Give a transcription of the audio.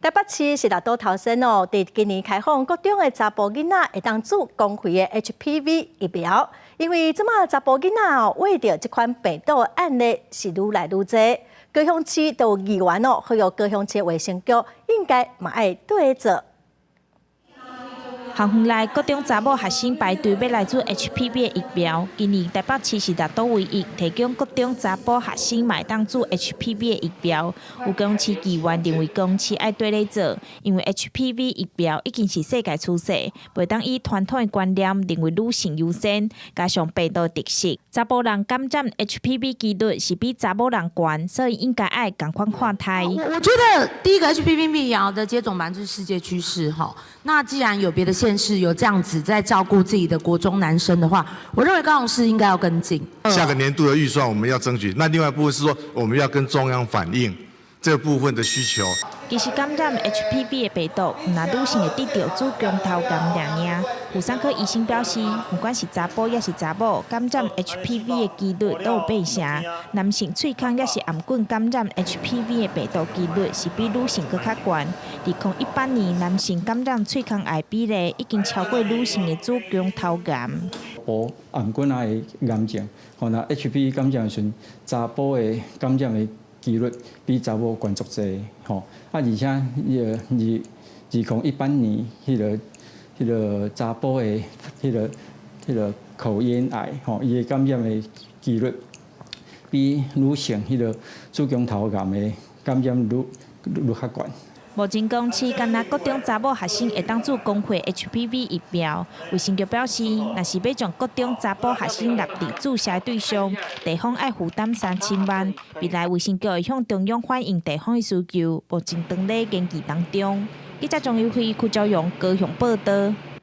台北市是六都頭先哦，佇今年開放國中的查埔囡仔會當注公費的 HPV 疫苗，因為這馬查埔囡仔哦，患著這款病毒的案例是愈來愈濟。高雄市都有議員哦，呼籲高雄市衛生局應該嘛愛綴做。校園內國中查某學生排隊欲來注 HPV 的疫苗。今年台北市是六都唯一提供國中查埔學生嘛會當注 HPV 的疫苗。有高雄市議員認為高雄市愛綴咧做，因為 HPV 疫苗已經是世界趨勢，袂當以傳統的觀念認為女性優先，加上病毒特色，查埔人感染 HPV 幾率是比查某人懸，所以應該愛仝款看待。我覺得第一個 HPV 疫苗的接種版是世界趨勢，哈。那既然有別的縣市有這樣子在照顧自己的國中男生的話，我認為高雄市應該要跟進。下個年度的預算我們要爭取，那另外一部分是說我們要跟中央反映這部分的需求。其實感染 HPV 的病毒，毋但女性會得著子宮頭癌爾爾。婦產科醫生表示，毋管是查埔抑是查某，感染 HPV 的幾率都有八成。男性喙孔抑是頷頸感染 HPV 的病毒幾率是比女性閣較懸。2018年，男性感染喙孔癌比例已經超過女性的子宮頭癌。埔頷頸仔的癌症，吼，若 HPV 感染的時陣，查埔的感染的幾率比查某懸足濟，吼。啊，而且彼个2018年，彼个查埔的彼个口咽癌，吼，伊的感染的幾率比女性彼个子宮頭癌的感染率較懸。目前高雄市干焦國中查某學生會當注公費 HPV 疫苗，衛生局表示，若是欲將國中查埔學生納入注射對象，地方愛負擔3000萬。未來衛生局會向中央反映地方的需求，目前正咧研議當中。記者張友輝、柯昭陽高雄報導。